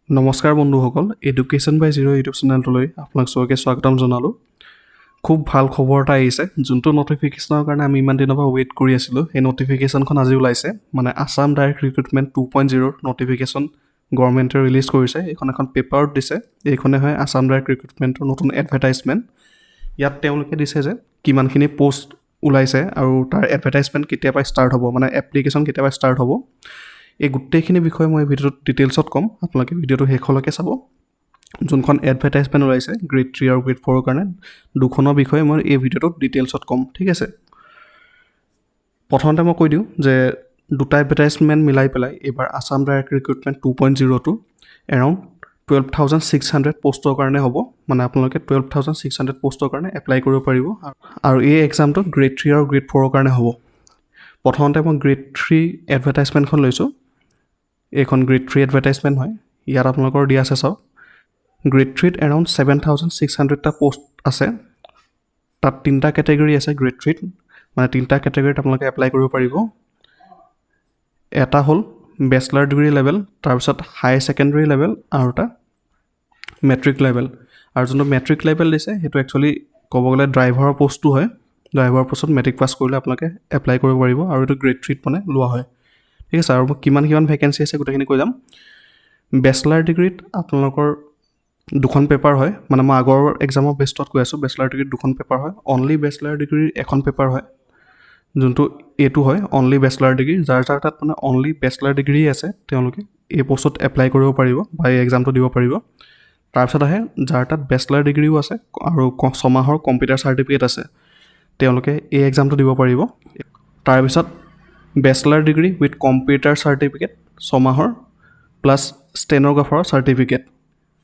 নমস্কাৰ বন্ধুসকল, এডুকেশ্যন বাই zero' YouTube চেনেলটোলৈ আপোনাক চবকে স্বাগতম জনালোঁ। খুব ভাল খবৰ এটা আহিছে। যোনটো নটিফিকেশ্যনৰ কাৰণে আমি ইমান দিনৰ পৰা ৱেইট কৰি আছিলোঁ, সেই নটিফিকেশ্যনখন আজি ওলাইছে। মানে আছাম ডাইৰেক্ট ৰিক্ৰুটমেণ্ট 2.0ৰ নটিফিকেশ্যন গভৰ্ণমেণ্টে ৰিলিজ কৰিছে। এইখন এখন পেপাৰত দিছে। এইখনে হয় আছাম ডাইৰেক্ট ৰিক্ৰুটমেণ্টৰ নতুন এডভাৰটাইজমেণ্ট। ইয়াত তেওঁলোকে দিছে যে কিমানখিনি পষ্ট ওলাইছে আৰু তাৰ এডভাৰটাইজমেণ্ট কেতিয়াৰ পৰা ষ্টাৰ্ট হ'ব, মানে এপ্লিকেশ্যন কেতিয়াৰ পৰা ষ্টাৰ্ট হ'ব। এই গোটেইখিনি বিষয়ে মই ভিডিঅ'টোত ডিটেইলছত ক'ম। আপোনালোকে ভিডিঅ'টো শেষলৈকে চাব। যোনখন এডভাৰটাইজমেণ্ট ওলাইছে গ্ৰেড 3 আৰু গ্ৰেড 4ৰ কাৰণে, দুখনৰ বিষয়ে মই এই ভিডিঅ'টোত ডিটেইলছত ক'ম, ঠিক আছে? প্ৰথমতে মই কৈ দিওঁ যে দুটা এডভাৰটাইজমেণ্ট মিলাই পেলাই এইবাৰ আছাম ডাইৰেক্ট ৰিক্ৰুটমেণ্ট 2.0টো এৰাউণ্ড 12,600 পষ্টৰ কাৰণে হ'ব। মানে আপোনালোকে 12,600 পষ্টৰ কাৰণে এপ্লাই কৰিব পাৰিব আৰু এই এক্সামটো গ্ৰেড 3 আৰু গ্ৰেড 4ৰ কাৰণে হ'ব। প্ৰথমতে মই গ্ৰেড 3 এডভাৰটাইজমেণ্টখন লৈছোঁ। এইখন গ্ৰেড 3 এডভাৰটাইজমেণ্ট হয়। ইয়াত আপোনালোকৰ দিয়া আছে, চাওক, গ্ৰেড 3ত এৰাউণ্ড 7600টা পষ্ট আছে। তাত তিনিটা কেটেগৰী আছে গ্ৰেড 3ত। মানে তিনিটা কেটেগৰীত আপোনালোকে এপ্লাই কৰিব পাৰিব। এটা হ'ল বেচলাৰ ডিগ্ৰী লেভেল, তাৰপিছত হায়াৰ ছেকেণ্ডেৰী লেভেল আৰু এটা মেট্ৰিক লেভেল। আৰু যোনটো মেট্ৰিক লেভেল দিছে, সেইটো একচুৱেলি ক'ব গ'লে ড্ৰাইভাৰৰ পষ্টটো হয়। ড্ৰাইভাৰৰ পষ্টত মেট্ৰিক পাছ কৰিলে আপোনালোকে এপ্লাই কৰিব পাৰিব আৰু এইটো গ্ৰেড 3ত মানে লোৱা হয়, ঠিক আছে? আৰু কিমান কিমান ভেকেঞ্চি আছে, গোটেইখিনি কৈ যাম। বেচলাৰ ডিগ্ৰীত আপোনালোকৰ দুখন পেপাৰ হয়। মানে মই আগৰ এক্সামৰ বেষ্টত কৈ আছোঁ। বেচলাৰ ডিগ্ৰীত দুখন পেপাৰ হয়। অনলি বেচলাৰ ডিগ্ৰীৰ এখন পেপাৰ হয়, যোনটো এইটো হয় অনলি বেচলাৰ ডিগ্ৰী। যাৰ যাৰ তাত মানে অনলি বেচলাৰ ডিগ্ৰী আছে, তেওঁলোকে এই পষ্টত এপ্লাই কৰিব পাৰিব বা এই এক্সামটো দিব পাৰিব। তাৰপিছত আহে যাৰ তাত বেচলাৰ ডিগ্ৰীও আছে আৰু 6 মাহৰ কম্পিউটাৰ চাৰ্টিফিকেট আছে, তেওঁলোকে এই এক্সামটো দিব পাৰিব। তাৰপিছত bachelor degree with computer certificate 6 মাহৰ প্লাছ ষ্টেন'গ্ৰাফাৰৰ চাৰ্টিফিকেট,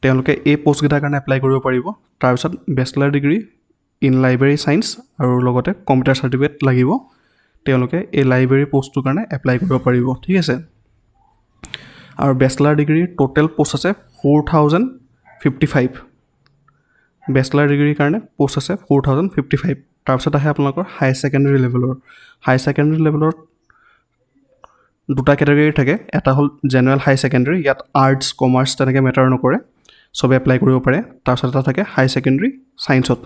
তেওঁলোকে এই পষ্টকেইটাৰ কাৰণে এপ্লাই কৰিব পাৰিব। তাৰপিছত bachelor degree in library science আৰু লগতে কম্পিউটাৰ চাৰ্টিফিকেট লাগিব, তেওঁলোকে এই লাইব্ৰেৰী পষ্টটোৰ কাৰণে এপ্লাই কৰিব পাৰিব, ঠিক আছে? আৰু বেচলাৰ ডিগ্ৰীৰ টোটেল পষ্ট আছে 4055। বেচলাৰ ডিগ্ৰীৰ কাৰণে পষ্ট আছে 4055। তাৰপিছত আহে আপোনালোকৰ হায়াৰ ছেকেণ্ডেৰী লেভেলৰ। হায়াৰ ছেকেণ্ডেৰী লেভেলত দুটা কেটেগৰী থাকে। এটা হ'ল জেনেৰেল হায়াৰ ছেকেণ্ডেৰী, ইয়াত আৰ্টছ, কমাৰ্চ তেনেকৈ মেটাৰ নকৰে, চবে এপ্লাই কৰিব পাৰে। তাৰপিছত এটা থাকে হায়াৰ ছেকেণ্ডেৰী ছায়েন্সত।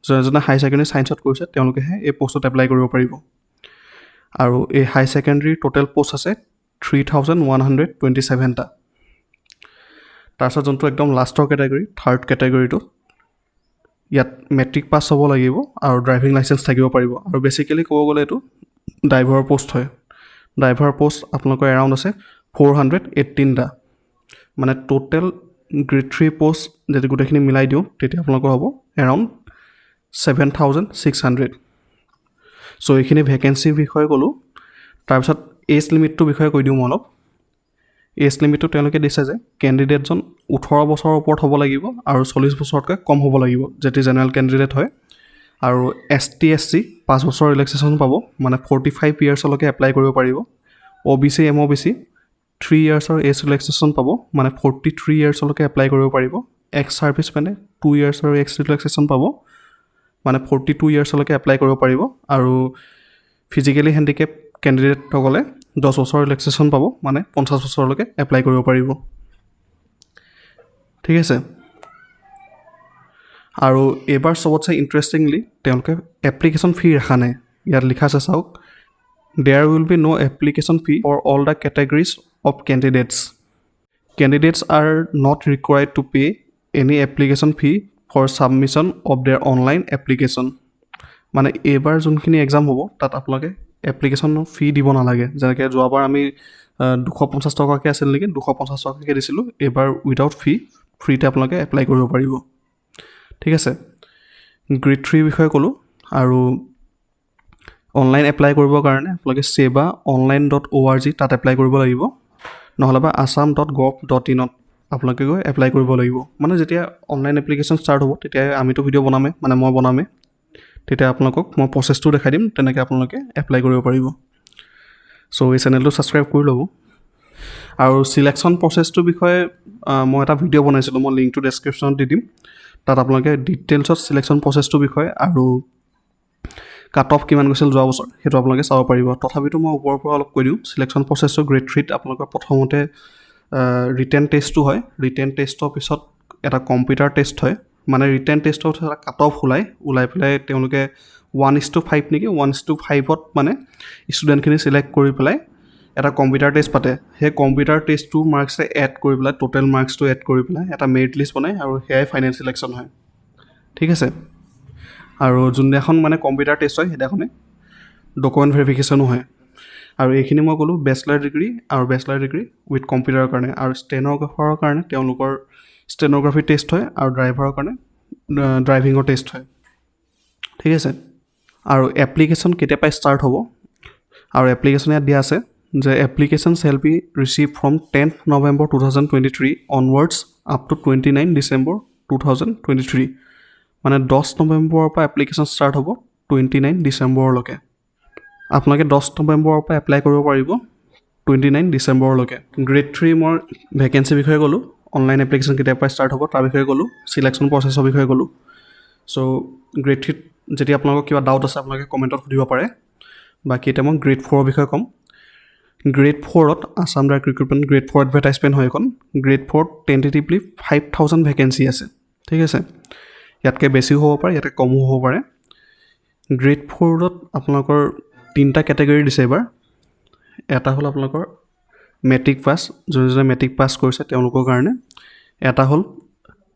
যোনে যোনে হায়াৰ ছেকেণ্ডেৰী ছায়েন্সত কৰিছে, তেওঁলোকেহে এই পষ্টত এপ্লাই কৰিব পাৰিব। আৰু এই হায়াৰ ছেকেণ্ডেৰী টোটেল পষ্ট আছে 3127টা। তাৰপিছত যোনটো একদম লাষ্টৰ কেটেগৰী, থাৰ্ড কেটেগৰীটো, ইয়াত মেট্ৰিক পাছ হ'ব লাগিব আৰু ড্ৰাইভিং লাইচেঞ্চ থাকিব পাৰিব। আৰু বেচিকেলি ক'ব গ'লে এইটো ড্ৰাইভাৰৰ পষ্ট হয়। ড্ৰাইভাৰ পষ্ট আপোনালোকৰ এৰাউণ্ড আছে 418টা। মানে টোটেল গ্ৰেড 3 পষ্ট যদি গোটেইখিনি মিলাই দিওঁ, তেতিয়া আপোনালোকৰ হ'ব এৰাউণ্ড 7600। চ' এইখিনি ভেকেঞ্চিৰ বিষয়ে ক'লোঁ। তাৰপিছত এজ লিমিটটোৰ বিষয়ে কৈ দিওঁ মই অলপ। এজ লিমিটটো তেওঁলোকে দিছে যে কেণ্ডিডেটজন 18 বছৰৰ ওপৰত হ'ব লাগিব আৰু 40 বছৰতকৈ কম হ'ব লাগিব যদি জেনেৰেল কেণ্ডিডেট হয়। আৰু এছ টি, এছ চি 5 বছৰ ৰিলেক্সেশ্যন পাব, মানে 45 ইয়েৰ্ছলৈকে এপ্লাই কৰিব পাৰিব। অ' বি চি, এম অ' বি চি 3 ইয়েৰ্ছৰ এজ ৰিলেক্সেশ্যন পাব, মানে 43 ইয়েৰ্ছলৈকে এপ্লাই কৰিব পাৰিব। এক্স ছাৰ্ভিচমেনে 2 ইয়েৰ্ছৰ এজ ৰিলেক্সেশ্যন পাব, মানে 42 ইয়েৰ্ছলৈকে এপ্লাই কৰিব পাৰিব। আৰু ফিজিকেলি হেণ্ডিকেপ কেণ্ডিডেটসকলে 10 বছৰ ৰিলেক্সেশ্যন পাব, মানে 50 বছৰলৈকে এপ্লাই কৰিব পাৰিব, ঠিক আছে? আৰু এইবাৰ চবতছে ইণ্টাৰেষ্টিংলি তেওঁলোকে এপ্লিকেশ্যন ফি ৰখা নাই। ইয়াত লিখা আছে, চাওক, "There will be no application fee for all the categories of candidates. Candidates are not required to pay any application fee for submission of their online application." মানে এইবাৰ যোনখিনি এক্সাম হ'ব, তাত আপোনালোকে এপ্লিকেশ্যনৰ ফি দিব নালাগে। যেনেকৈ যোৱাবাৰ আমি 250 টকাকৈ আছিল নেকি, 250 টকাকৈ দিছিলোঁ। এইবাৰ উইদাউট ফি, ফ্ৰীতে আপোনালোকে এপ্লাই কৰিব পাৰিব, ঠিক আছে? গ্ৰেড 3ৰ বিষয়ে ক'লোঁ। আৰু অনলাইন এপ্লাই কৰিবৰ কাৰণে আপোনালোকে sebaonline.org, তাত এপ্লাই কৰিব লাগিব, নহ'লে বা assam.gov.inত আপোনালোকে গৈ এপ্লাই কৰিব লাগিব। মানে যেতিয়া অনলাইন এপ্লিকেশ্যন ষ্টাৰ্ট হ'ব, তেতিয়া আমিতো ভিডিঅ' বনামেই, মানে মই বনামেই। তেতিয়া আপোনালোকক মই প্ৰচেছটো দেখাই দিম, তেনেকৈ আপোনালোকে এপ্লাই কৰিব পাৰিব। চ' এই চেনেলটো ছাবস্ক্ৰাইব কৰি ল'ব। আৰু চিলেকশ্যন প্ৰচেছটোৰ বিষয়ে মই এটা ভিডিঅ' বনাইছিলোঁ, মই লিংকটো ডেছক্ৰিপশ্যনত দি দিম। তাত আপোনালোকে ডিটেইলছত চিলেকশ্যন প্ৰচেছটোৰ বিষয়ে আৰু কাট অফ কিমান গৈছিল যোৱা বছৰ, সেইটো আপোনালোকে চাব পাৰিব। তথাপিতো মই ওপৰৰ পৰা অলপ কৈ দিওঁ। চিলেকশ্যন প্ৰচেছটো গ্ৰেড 3ত আপোনালোকৰ প্ৰথমতে ৰিটেন টেষ্টটো হয়। ৰিটেন টেষ্টৰ পিছত এটা কম্পিউটাৰ টেষ্ট হয়। মানে ৰিটেন টেষ্টৰ পিছত এটা কাট অফ ওলায়। ওলাই পেলাই তেওঁলোকে 1:5 নেকি, 1:5ত মানে ষ্টুডেণ্টখিনি চিলেক্ট কৰি পেলাই এটা কম্পিউটাৰ টেষ্ট পাতে। সেই কম্পিউটাৰ টেষ্টটো মাৰ্কছে এড কৰি পেলাই, টোটেল মাৰ্কছটো এড কৰি পেলাই এটা মেৰিট লিষ্ট বনায় আৰু সেয়াই ফাইনেল চিলেকশ্যন হয়, ঠিক আছে? আৰু যোনদিনাখন মানে কম্পিউটাৰ টেষ্ট হয়, সেইদিনাখনে ডকুমেণ্ট ভেৰিফিকেশ্যনো হয়। আৰু এইখিনি মই ক'লোঁ বেচেলাৰ ডিগ্ৰী আৰু বেচেলাৰ ডিগ্ৰী উইথ কম্পিউটাৰৰ কাৰণে। আৰু ষ্টেন'গ্ৰাফাৰৰ কাৰণে তেওঁলোকৰ ষ্টেন'গ্ৰাফি টেষ্ট হয় আৰু ড্ৰাইভাৰৰ কাৰণে ড্ৰাইভিঙৰ টেষ্ট হয়, ঠিক আছে? আৰু এপ্লিকেশ্যন কেতিয়াৰ পৰা ষ্টাৰ্ট হ'ব? আৰু এপ্লিকেশ্যন ইয়াত দিয়া আছে যে application shall be receive from 10th November 2023 onwards up to 29 December 2023। মানে 10 নৱেম্বৰৰ পৰা এপ্লিকেশ্যন ষ্টাৰ্ট হ'ব 29 ডিচেম্বৰলৈকে। আপোনালোকে 10 নৱেম্বৰৰ পৰা এপ্লাই কৰিব পাৰিব 29 ডিচেম্বৰলৈকে। গ্ৰেড থ্ৰী মই ভেকেঞ্চিৰ বিষয়ে ক'লোঁ, অনলাইন এপ্লিকেশ্যন কেতিয়াৰ পৰা ষ্টাৰ্ট হ'ব তাৰ বিষয়ে ক'লোঁ, চিলেকশ্যন প্ৰচেছৰ বিষয়ে ক'লোঁ। চ' গ্ৰেড থ্ৰীত যদি আপোনালোকৰ কিবা ডাউট আছে, আপোনালোকে কমেণ্টত সুধিব পাৰে। বাকী এতিয়া মই গ্ৰেড ফ'ৰৰ বিষয়ে ক'ম। গ্ৰেড ফ'ৰত Assam Direct Recruitment Grade 4 advertisement হয় এইখন। গ্ৰেড ফ'ৰত টেণ্টেটিভলি 5,000 ভেকেঞ্চি আছে, ঠিক আছে? ইয়াতকৈ বেছিও হ'ব পাৰে, ইয়াতকৈ কমো হ'ব পাৰে। গ্ৰেড ফ'ৰত আপোনালোকৰ তিনিটা কেটেগৰী দিছে এইবাৰ। এটা হ'ল আপোনালোকৰ মেট্ৰিক পাছ, যোনে যোনে মেট্ৰিক পাছ কৰিছে তেওঁলোকৰ কাৰণে। এটা হ'ল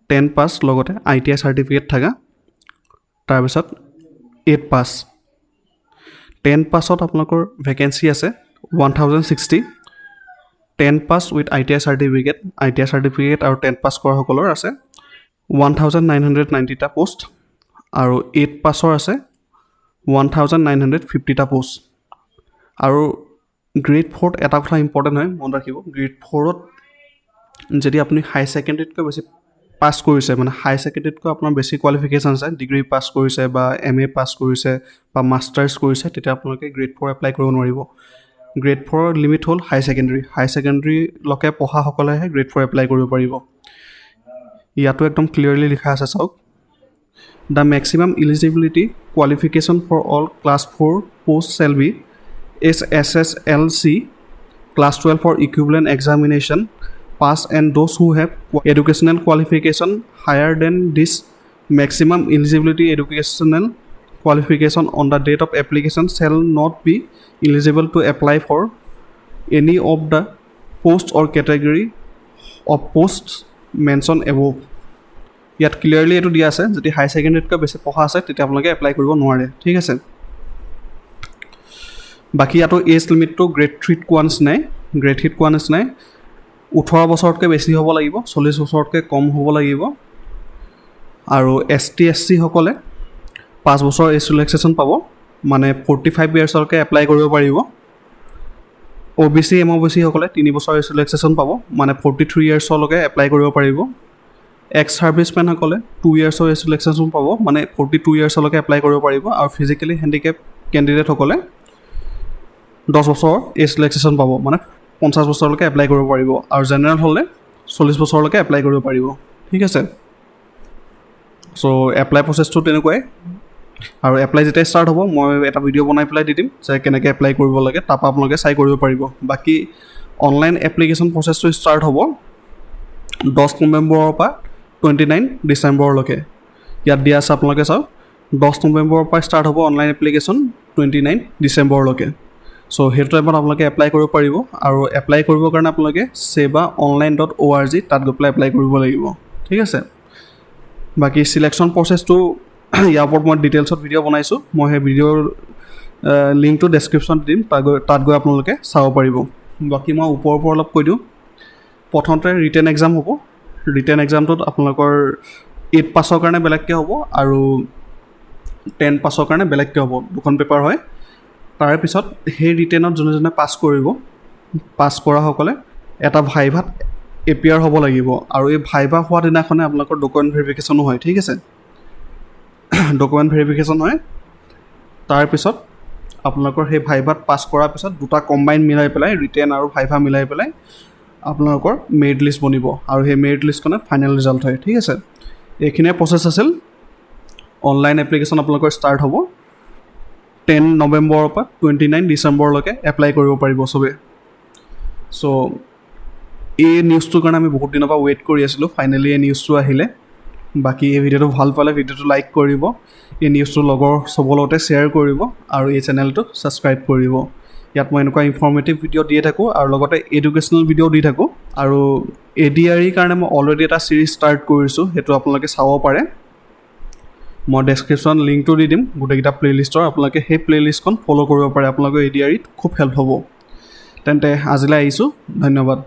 10 পাছ লগতে আইটিআই চাৰ্টিফিকেট থকা, তাৰপিছত এইট পাছ। 10 পাছত আপোনালোকৰ ভেকেঞ্চি আছে 1,060। 10 pass with ITI certificate, ITI certificate আৰু 10 পাছ কৰাসকলৰ আছে 1,990টা পষ্ট আৰু এইট পাছৰ আছে 1,950টা পষ্ট। আৰু গ্ৰেড ফ'ৰত এটা কথা ইম্পৰ্টেণ্ট হয়, মনত ৰাখিব, গ্ৰেড ফ'ৰত যদি আপুনি হাই ছেকেণ্ডেৰীতকৈ বেছি পাছ কৰিছে, মানে হাই ছেকেণ্ডেৰীতকৈ আপোনাৰ বেছি কোৱালিফিকেশ্যন আছে, ডিগ্ৰী পাছ কৰিছে বা এম এ পাছ কৰিছে বা মাষ্টাৰ্ছ কৰিছে, তেতিয়া আপোনালোকে গ্ৰেড ফ'ৰ এপ্লাই কৰিব নোৱাৰিব। গ্ৰেড ফ'ৰৰ লিমিট হ'ল হাই ছেকেণ্ডেৰী। হাই ছেকেণ্ডেৰীলৈকে পঢ়াসকলেহে গ্ৰেড ফ'ৰ এপ্লাই কৰিব পাৰিব। ইয়াতো একদম ক্লিয়াৰলি লিখা আছে, চাওক: the maximum eligibility qualification for all class 4 post shall be HSSLC, class 12 or equivalent examination pass and those who have educational qualification higher than this maximum eligibility educational qualification on the date of application shall not be eligible to apply for any of the post or category of posts mentioned above. ইয়াত clearly এইটো দিয়া আছে, যদি হাই ছেকেণ্ডেৰীতকৈ বেছি পঢ়া আছে, তেতিয়া আপোনালোকে এপ্লাই কৰিব নোৱাৰে, ঠিক আছে? বাকী ইয়াতো এজ লিমিটটো গ্ৰেড থ্ৰীত কোৱা নিচিনাই, গ্ৰেড থ্ৰীত কোৱা নিচিনাই 18 বছৰতকৈ বেছি হ'ব লাগিব, 40 বছৰতকৈ কম হ'ব লাগিব। আৰু এছ টি, এছ চিসকলে 5 বছৰ এজ ৰিলেক্সেশ্যন পাব, মানে 45 ইয়েৰ্ছলৈকে এপ্লাই কৰিব পাৰিব। অ' বি চি, এম অ' বি চিসকলে 3 বছৰ এজ ৰিলেক্সেশ্যন পাব, মানে 43 ইয়েৰ্ছলৈকে এপ্লাই কৰিব পাৰিব। এক্স ছাৰ্ভিচমেনসকলে 2 ইয়েৰ্ছৰ এজ ৰিলেক্সেশ্যন পাব, মানে 42 ইয়েৰ্ছলৈকে এপ্লাই কৰিব পাৰিব। আৰু ফিজিকেলি হেণ্ডিকেপ কেণ্ডিডেটসকলে 10 বছৰ এজ ৰিলেক্সেশ্যন পাব, মানে 50 বছৰলৈকে এপ্লাই কৰিব পাৰিব। আৰু জেনেৰেল হ'লে 40 বছৰলৈকে এপ্লাই কৰিব পাৰিব, ঠিক আছে? চ' এপ্লাই প্ৰচেছটো তেনেকুৱাই। আৰু এপ্লাই যেতিয়া ষ্টাৰ্ট হ'ব, মই এটা ভিডিঅ' বনাই পেলাই দি দিম যে কেনেকৈ এপ্লাই কৰিব লাগে, তাৰপৰা আপোনালোকে চাই কৰিব পাৰিব। বাকী অনলাইন এপ্লিকেশ্যন প্ৰচেছটো ষ্টাৰ্ট হ'ব 10 নৱেম্বৰৰ পৰা 29 ডিচেম্বৰলৈকে। ইয়াত দিয়া আছে, আপোনালোকে চাওক, 10 নৱেম্বৰৰ পৰা ষ্টাৰ্ট হ'ব অনলাইন এপ্লিকেশ্যন 29 ডিচেম্বৰলৈকে। চ' সেইটো টাইমত আপোনালোকে এপ্লাই কৰিব পাৰিব। আৰু এপ্লাই কৰিবৰ কাৰণে আপোনালোকে sebaonline.org, তাত গৈ পেলাই এপ্লাই কৰিব লাগিব, ঠিক আছে? বাকী চিলেকশ্যন প্ৰচেছটো, ইয়াৰ ওপৰত মই ডিটেইলছত ভিডিঅ' বনাইছোঁ। মই সেই ভিডিঅ'ৰ লিংকটো ডেছক্ৰিপশ্যনত দিম, তাত গৈ আপোনালোকে চাব পাৰিব। বাকী মই ওপৰৰ ওপৰ অলপ কৈ দিওঁ। প্ৰথমতে ৰিটেন এক্সাম হ'ব। ৰিটেন এক্সামটোত আপোনালোকৰ এইট পাছৰ কাৰণে বেলেগকৈ হ'ব আৰু 10 পাছৰ কাৰণে বেলেগকৈ হ'ব, দুখন পেপাৰ হয়। তাৰে পিছত সেই ৰিটেনত যোনে যোনে পাছ কৰিব, পাছ কৰাসকলে এটা ভাইভাত এপিয়াৰ হ'ব লাগিব। আৰু এই ভাইভা হোৱা দিনাখনে আপোনালোকৰ ডকুমেণ্ট ভেৰিফিকেশ্যনো হয়, ঠিক আছে? ডকুমেণ্ট ভেৰিফিকেশ্যন হয়। তাৰপিছত আপোনালোকৰ সেই ভাইভাত পাছ কৰাৰ পিছত দুটা কম্বাইন মিলাই পেলাই, ৰিটেন আৰু ভাইভা মিলাই পেলাই আপোনালোকৰ মেৰিট লিষ্ট বনিব আৰু সেই মেৰিট লিষ্টখনে ফাইনেল ৰিজাল্ট হয়, ঠিক আছে? এইখিনিয়ে প্ৰচেছ আছিল। অনলাইন এপ্লিকেশ্যন আপোনালোকৰ ষ্টাৰ্ট হ'ব 10 নৱেম্বৰৰ পৰা 29 ডিচেম্বৰলৈকে এপ্লাই কৰিব পাৰিব চবেই। চ' এই নিউজটোৰ কাৰণে আমি বহুত দিনৰ পৰা ৱেইট কৰি আছিলোঁ। ফাইনেলি এই নিউজটো আহিলে। বাকী এই ভিডিঅ'টো ভাল পালে ভিডিঅ'টো লাইক কৰিব, এই নিউজটো লগৰ চবৰ লগতে শ্বেয়াৰ কৰিব আৰু এই চেনেলটো ছাবস্ক্ৰাইব কৰিব। ইয়াত মই এনেকুৱা ইনফৰ্মেটিভ ভিডিঅ' দিয়ে থাকোঁ আৰু লগতে এডুকেশ্যনেল ভিডিঅ' দি থাকোঁ। আৰু এ ডি আৰ ইৰ কাৰণে মই অলৰেডি এটা ছিৰিজ ষ্টাৰ্ট কৰিছোঁ, সেইটো আপোনালোকে চাব পাৰে। মই ডেছক্ৰিপশ্যন লিংকটো দি দিম গোটেইকেইটা প্লে'লিষ্টৰ। আপোনালোকে সেই প্লে'লিষ্টখন ফ'ল' কৰিব পাৰে, আপোনালোকৰ এ ডি আৰ ইত খুব হেল্প হ'ব। তেন্তে আজিলৈ আহিছোঁ, ধন্যবাদ।